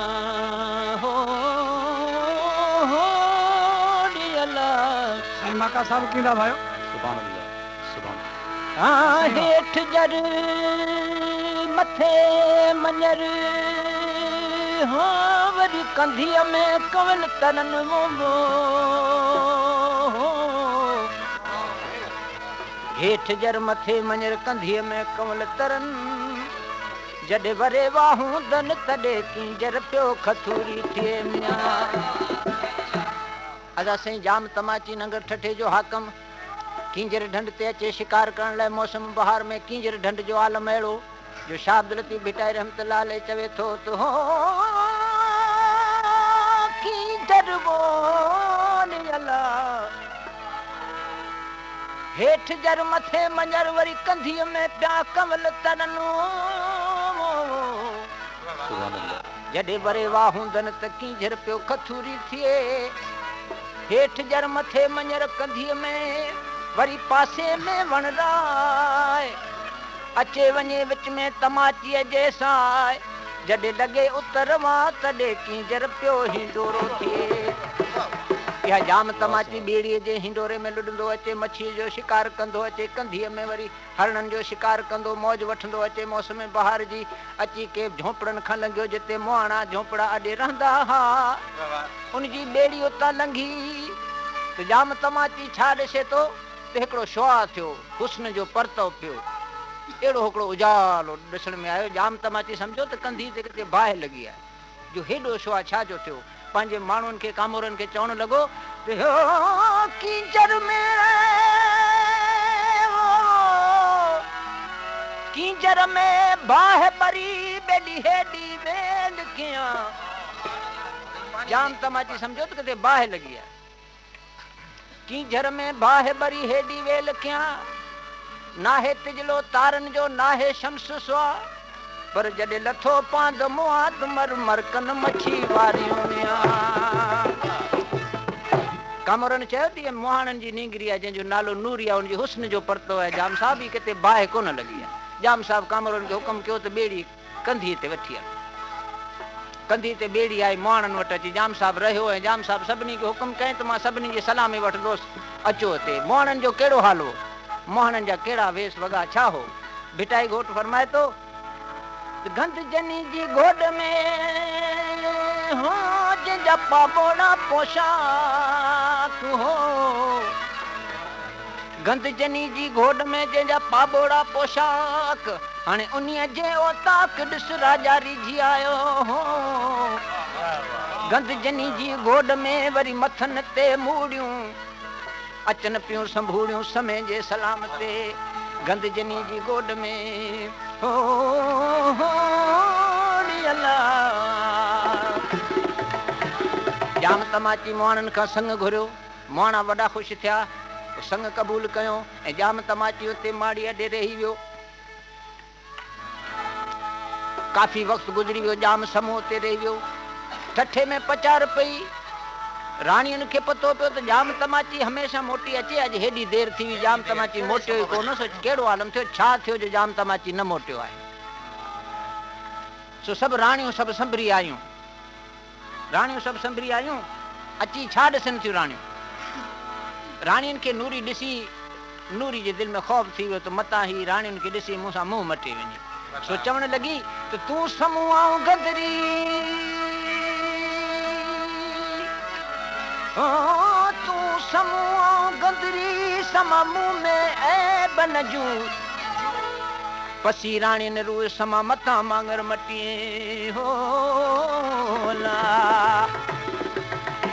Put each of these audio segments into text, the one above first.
هو ڙي الا. سائين ماڪا صاحب ڪيندا ڀايو. سبحان الله سبحان ها هيٺ جر مٿي مڃر هو وري ڪنڌيء ۾ ڪنول ترن وو هيٺ جر مٿي مڃر ڪنڌيء ۾ ڪنول ترن. جڏهن وري واهوندن تڏهن ڪينجهر پيو کٿوري ٿئي ميان. ادا سائين ڄام تماچي ننگر ٺٽي جو حاڪم ڪينجهر ڍنڍ تي اچي شڪار ڪرڻ لاء موسم بهار ۾ ڪينجهر ڍنڍ جو عالم اهڙو جو شاهه عبداللطيف ڀٽائي رحمت الله عليه چوي ٿو ته هو ڪينجهر وو الا هيٺ جر مٿي مڃر وري ڪنڌيء ۾ پيا ڪنول ترن. جڏهن وري واهوندن ته ڪينجهر پيو کٿوري ٿئي. هيٺ جر مٿي مڃر ڪنڌيء ۾ وري پاسي ۾ وڻراء. اچي وڃي وچ ۾ تماچيء جي ساء. جڏهن لڳي اتر وا تڏهن ڪينجهر پيو هينڊورو ٿئي. اها ڄام تماچي ٻيڙيء جي هينڊوري ۾ لڏندو اچي مڇيء جو شڪار ڪندو اچي ڪنڌيء ۾ وري هرڻن جو شڪار ڪندو موج وٺندو اچي موسم بهار جي اچي ڪي جهونپڙن کان لنگهيو جتي مهاڻا جهونپڙا اڏي رهندا ها. ان جي ٻيڙي اتان لنگهي ته ڄام تماچي ڇا ڏسي ٿو ته هڪڙو شعاع ٿيو حسن جو پرتو پيو اهڙو هڪڙو اجالو ڏسڻ ۾ آيو ڄام تماچي سمجهيو ته ڪنڌيء تي ڪٿي باهه لڳي آهي جو هيڏو شعاع ڇا جو ٿيو پنهنجي ماڻهن کي ڪامورن کي چوڻ لڳو ته ڪينجهر ۾ ڪينجهر ۾ باهه ٻري ٻيلي هيڏي ويل ڪيان. ڄام تماچي سمجهيو ته ڪٿي باهه لڳي آهي. ڪينجهر ۾ باهه ٻري هيڏي ويل ڪيان. ناهي تجلو تارن جو ناهي شمس شعاع. پر جڏهن لٿو پاند مئا ته مر مرڪن مڇي واريون ميان. ڪامورن چيو ته هيء مهاڻن جي نينگري آهي جنهن جو نالو نوري آهي ان جي حسن جو پرتو آهي ڄام صاحب هي ڪٿي باهه ڪونه لڳي آهي. ڄام صاحب ڪامورن کي حڪم ڪيو ته ٻيڙي ڪنڌيء تي وٺي هلو. ڪنڌيء تي ٻيڙي آئي مهاڻن وٽ اچي ڄام صاحب رهيو ۽ ڄام صاحب سڀني کي حڪم ڪيائين ته مان سڀني جي سلامي وٺندوس اچو هتي. مهاڻن جو ڪهڙو حال هو؟ مهاڻن جا ڪهڙا ويس وڳا ڇا هو؟ ڀٽائي گهوٽ فرمائي ٿو ته گند جني جي گوڏ ۾ هو جنهن جا پاٻوڙا پوشاڪ هو. گند جني جي گوڏ ۾ جنهن جا پاٻوڙا پوشاڪ هاڻي انهيء جي اوطاق ڏس راجا ريجهي آيو هو. گند جني جي گوڏ ۾ وري مٿن تي موڙيون اچن پيون سنڀوڙيون سمي جي سلام تي گند جني جي گوڏ ۾ هو ڙي الا. ڄام تماچي مهاڻن کان سڱ گهريو. مهاڻا وڏا خوش ٿيا. سڱ قبول ڪيو ۽ ڄام تماچي اتي ماڙي اڏي رهي ويو. ڪافي وقت گذري ويو، ڄام سمو اتي رهي ويو. ٺٽي ۾ پچار پئي. راڻين کي پتو پيو ته ڄام تماچي هميشه موٽي اچي، اڄ هيڏي دير ٿي وئي، ڄام تماچي موٽيو ئي ڪونه، سو ڪهڙو عالم ٿيو، ڇا ٿيو جو ڄام تماچي نه موٽيو آهي. سو سڀ راڻيون سڀ سنڀري آيون. راڻيون سڀ سنڀري آيون، اچي ڇا ڏسن ٿيون راڻيون. راڻين کي نوري ڏسي، نوري جي دل ۾ خوف ٿي ويو ته متان هي راڻين کي ڏسي مون سان منهن مٽي وڃي. سو چوڻ لڳي ته تون سمون آئون گندري، تون سمون آئون گندري، سما مون ۾ عيب نه جون. پسي راڻين روء سما متان مانگر مٽين هو لا.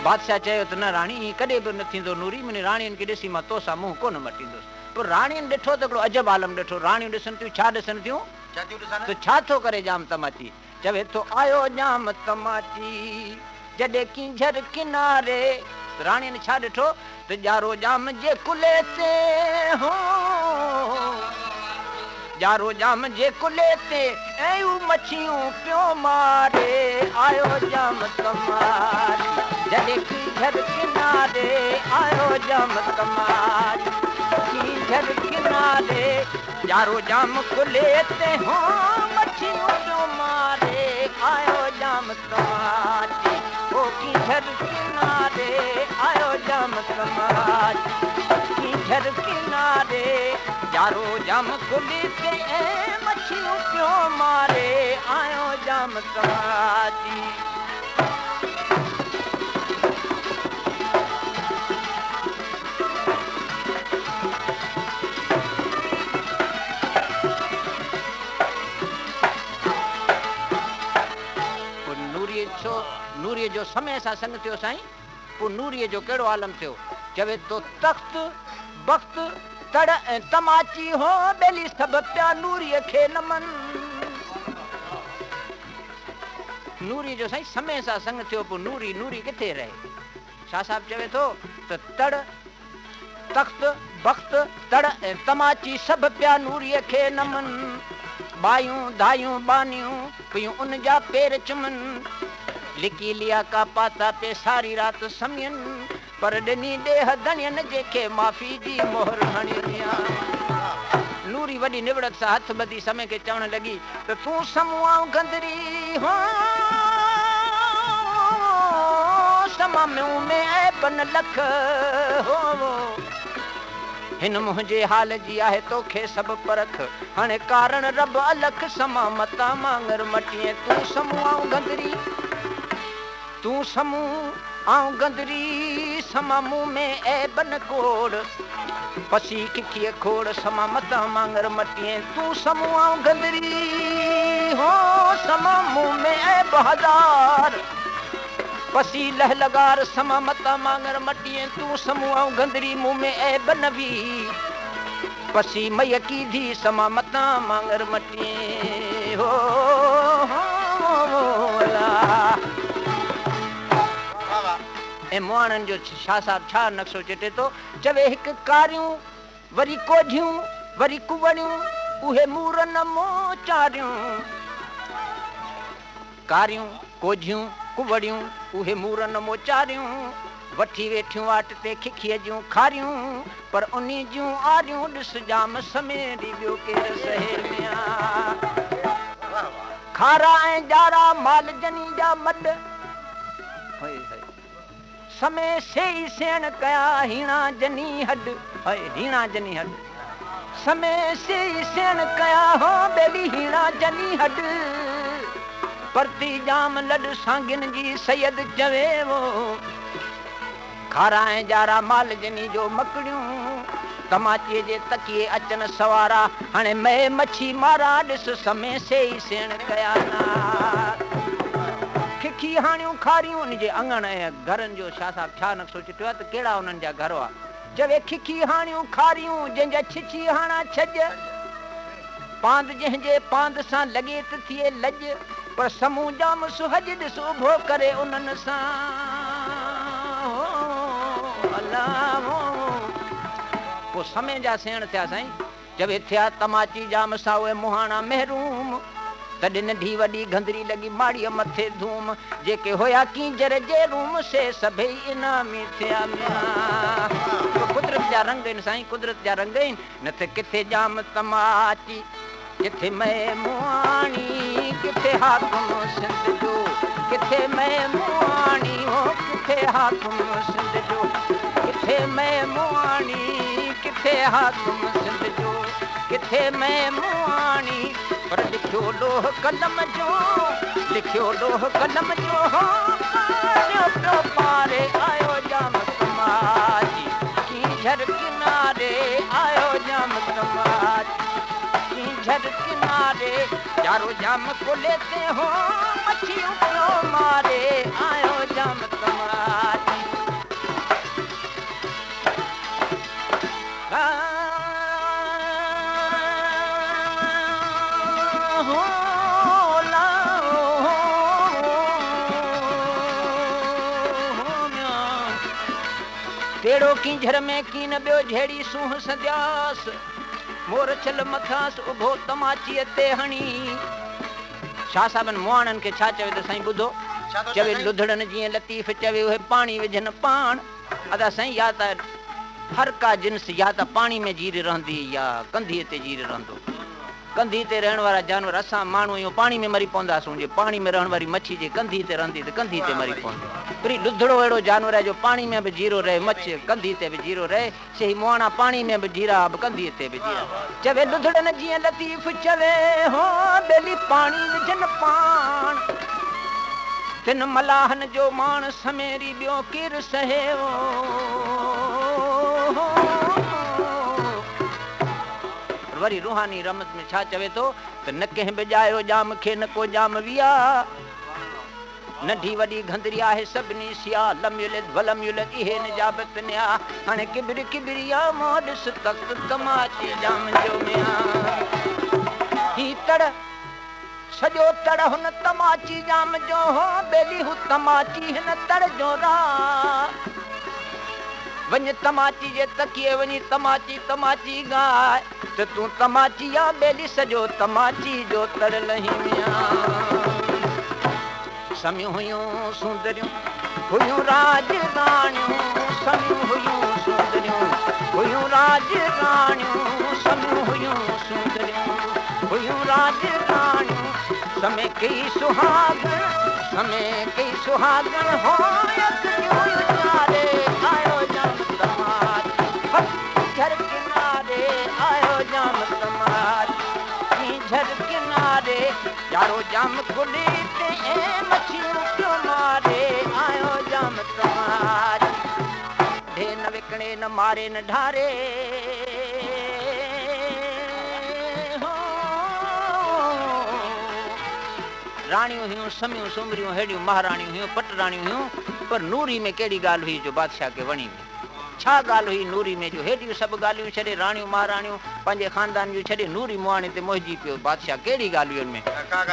بادشاهه چيو ته نه راڻي ائين ڪڏهن به نه ٿيندو نوري منهنجي راڻين کي ڏسي مان توسان منهن ڪونه مٽيندس. پوء راڻين ڏٺو ته هڪڙو عجب عالم ڏٺو راڻيون ڏسن ٿيون ڇا ڏسن ٿيون ته ڇا ٿو ڪري ڄام تماچي چوي ٿو آيو ڄام تماچي جڏهن ڪينجهر ڪناري ته راڻين ڇا ڏٺو ته ڄارو ڄام جي ڪلهي تي هو ڄارو ڄام جي ڪلهي تي ۽ هو مڇيون پيو ماري آيو ڄام تماچي جڏهن ڪينجهر ڪناري آيو ڄام تماچي ڪينجهر. ڪينجهر ڪناري، ڄارو ڄام ڪلهي تي هو مڇيون پيو ماري، آيو ڄام تماچي، هو ڪينجهر ڪناري، آيو ڄام تماچي، ڪينجهر ڪناري، ڄارو ڄام ڪلهي تي مڇيون پيو ماري، آيو ڄام تماچي. پوء نوريء ڇو نوريء جو سمي سان سڱ ٿيو سائين پوء نوريء جو ڪهڙو عالم ٿيو چوي ٿو تخت بخت تڙ ۽ تماچي هو ٻيلي سڀ پيا نوريء کي نمن. نوريء جو سائين سمي سان سڱ ٿيو پوء نوري نوري ڪٿي رهي؟ شاهه صاحب چوي ٿو ته تڙ، تخت، بخت، تڙ ۽ تماچي سڀ پيا نوريء کي نمن. ٻايون، ڌايون، ٻانهيون پيون ان جا پير چمن. لڪي لياڪا پاتا پي ساري رات سمهين. پر ڏني ڏيهه ڌڻين جنهن کي معافي جي مهر هڻي ميان. نوري وڏي نوڙت سان هٿ ٻڌي سمي کي چوڻ لڳي ته تون سمون آئون گندري هان سما مون ۾ عيب نه لک هو هن منهنجي حال جي آهي توکي سڀ پرک هاڻي ڪارڻ رب الک سما متان مانگر مٽين تون سمون آئون گندري تون سمون آئون گندري، سما مون ۾ عيب نه کوڙ. پسي ککيء کوڙ، سما متان مانگر مٽين. تون سمون آئون گندري، هو سما مون ۾ عيب هزار. پسي لهه لغار، سما متان مانگر مٽين. تون سمون آئون گندري، مون ۾ عيب نه وي. پسي مئي ڪيڌي، سما متان مانگر مٽين. هو الا. ۽ مهاڻن جو شاهه صاحب ڇا نقشو چٽي ٿو، چوي هڪ ڪاريون، وري ڪوجهيون، وري ڪوڙيون، اهي مور نه موچاريون. ڪاريون، ڪوجهيون، ڪوڙيون، اهي مور نه موچاريون. وٺي ويٺيون واٽ تي ککيء جون کاريون، پر انهي جون آريون ڏس ڄام سميري ٻيو ڪير سهي ميان. کارا ۽ ڄارا مال جني جا مڏ، هئي هئي سمي سي ئي سيڻ ڪيا هيڻا جني هڏ، هئي هيڻا جني هڏ، سمي سي ئي سيڻ ڪيا هو ٻيلي هيڻا جني هڏ. پرتي ڄام لڏ سانگين جي سيد چوي وو. کارا ۽ ڄارا مال جني جو مڪڙيون. تماچيء جي تڪيي اچن سوارا. هاڻي مئي مڇي مارا ڏس سمي سي ئي سيڻ ڪيا نار. ککي هاڻيون کاريون ان جي اڱڻ ۽ گهرن جو شاهه صاحب ڇا نقشو چٽيو آهي ته ڪهڙا انهن جا گهر هئا. چوي ککي هاڻيون کاريون جنهن جا ڇڇي هاڻا ڇڄ. پاند جنهن جي پاند سان لڳي ته ٿئي لڄ، پر سمون ڄام سهڄ ڏس اڀو ڪري انهن سان هو الا هو. پوء سمي جا سيڻ ٿيا سائين، چوي ٿيا تماچي ڄام سان اهي مهاڻا محروم، تڏهن ننڍي وڏي گهندري لڳي ماڙيء مٿي ڌوم، جيڪي هيا ڪينجهر جي روم سي سڀئي انعامي ٿيا ميان. قدرت جا رنگ آهن سائين قدرت جا رنگ آهن. نه ته ڪٿي ڄام تماچي، ڪٿي مئي مهاڻي، ڪٿي حاڪم سنڌ جو، ڪٿي مئي مهاڻي، هو ڪٿي حاڪم سنڌ جو، ڪٿي مئي مهاڻي، ڪٿي حاڪم سنڌ جو، ڪٿي مئي مهاڻي، پر لکيو لوح قلم جو، لکيو لوح قلم جو، هو پاريو پيو پاري، آيو ڄام تماچي. ڪينجهر ڪناري آيو ڄام تماچي ڪينجهر ڪناري ڄارو ڄام ڪلهي تي هو مڇيون پيو ماري آيو ڄام تماچي. تهڙو ڪينجهر ۾ ڪين ٻيو جهڙي سونهن سندياس، مور ڇل مٿانس اڀو تماچيء تي هڻي. شاهه صاحبن مهاڻن کي ڇا چوي ته سائين ٻڌو، چوي لڌڙن جيئن لطيف چوي اهي پاڻي وجهن پاڻ. ادا سائين يا ته هر ڪا جنس يا ته پاڻي ۾ جيئري رهندي يا ڪنڌيء تي جيئري رهندو. ڪنڌيء تي رهڻ وارا جانور اسان ماڻهو آهيون پاڻي ۾ مري پونداسون جي پاڻي ۾ رهڻ واري مڇي جي ڪنڌيء تي رهندي ته ڪنڌيء تي مري پوندي. پر هي لڌڙو اهڙو جانور آهي جو پاڻي ۾ به جيئرو رهي مڇ ڪنڌيء تي به جيئرو رهي سي هي مهاڻا پاڻي ۾ به جيئرا به ڪنڌيء تي به جيئرا. چوي لڌڙن جيئن لطيف چوي هو ٻيلي پاڻي وجهن پاڻ تن ملاحن جو ماڻ سميري ٻيو ڪير سهي او. وري روحاني رمز ۾ ڇا چوي ٿو ته نه ڪنهن به ڄايو ڄام کي نه ڪو ڄام ويا. ننڍي وڏي گهندري آهي سڀني سيا لم يلد ولم يولد اهي نجابت نيا هاڻي ڪبر ڪبريا مون ڏس تخت تماچي ڄام جو ميان هي تڙ سڄو تڙ هن تماچي ڄام جو هو ٻيلي هو تماچي هن تڙ جو راء وڃ تماچي جي تڪيي وڃي تماچي تماچي ڳاء ته تون تماچي آ ٻيلي سڄو تماچي جو تڙ لهين ميان. سميون هيون سندريون هيون راڄ راڻيون سميون هيون سندريون هيون راڄ راڻيون سميون هيون سندريون هيون راڄ راڻيون سمي ڪئي سهاڳڻ سمي ڪئي سهاڳڻ هو اکيون اجاري آيو ڄام تماچي ڪينجهر ڪناري آيو ڄام تماچي ڪينجهر ڪناري يارو ڄام ڪلي تي مڇيون پيو ماري آيو ڄام تماچي ڍي نه وڪڻي نه ماري نه ڍاري راڻيون هيون سميون سومريون ههڙيون مهاراڻيون هيون پٽ راڻيون هيون پر نوري ۾ ڪهڙي ڳالهه هئي جو بادشاهه کي وڻي وئي. ڇا ڳالهه هئي نوري ۾ جو هيڏيون سڀ ڳالهيون ڇڏي راڻيون مهاراڻيون پنهنجي خاندان جون ڇڏي نوري مهاڻي تي موهجي پيو بادشاهه ڪهڙي ڳالهه هئي ان ۾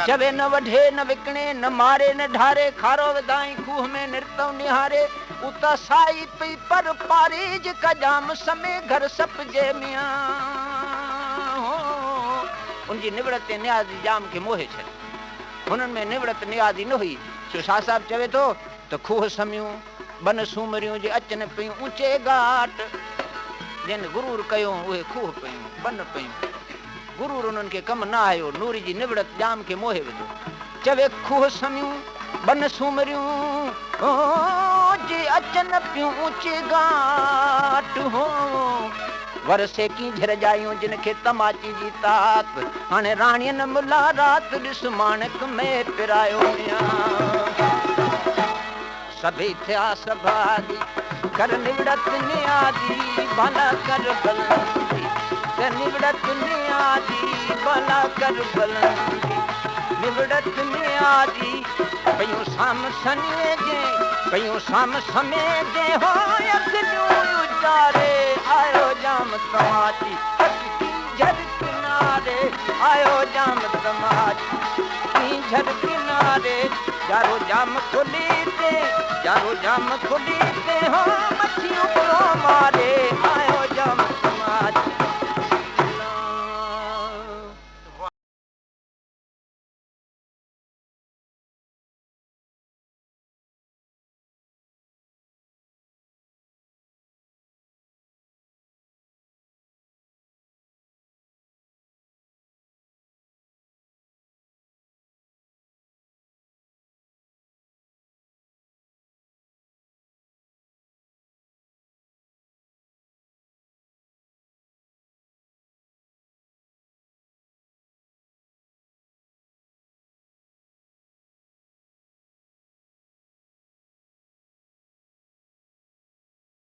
چوي نه وڍي نه وڪڻي نه ماري نه ڍاري کارو وڌائين کوهه ۾ نرتئون نهاري اتا سائي پئي پر پاري جيڪا ڄام سمي گهر سپجي ميان هو ان جي نوڙت ۽ نيازي ڄام کي موهي ڇڏيو هنن ۾ نوڙت نيازي نه هئي سو شاهه صاحب چوي ٿو ته کوهه سميون ٻن سومريون جي اچن پيون اوچي ڳاٽ، جن غرور ڪيو اهي کوهه پيون، ٻن پيون. غرور انهن کي ڪم نه آيو، نوري جي نوڙت ڄام کي موهي وڌو. چوي کوهه سميون، ٻن سومريون جي اچن پيون اوچي ڳاٽ، هو ور سي ڪينجهر ڄايون جن کي تماچي جي تات، هاڻي راڻين ملا رات ڏس ماڻڪ ۾ پرايو ميان. سڀئي ٿيا سڀاڳي، ڪر نوڙت نيازي، ڀلا ڪر بلندي، ڪر نوڙت نيازي، ڀلا ڪر بلندي، نوڙت نيازي، پيون سام سمي جي، پيون سام سمي جي، هو اکيون اجاري، آيو ڄام تماچي، ڪينجهر ڪناري، آيو ڄام تماچي، ڪينجهر ڪناري. يارو ڄام ڪلي تي، يارو ڄام ڪلي تي، هو مڇيون پيو ماري، آيو.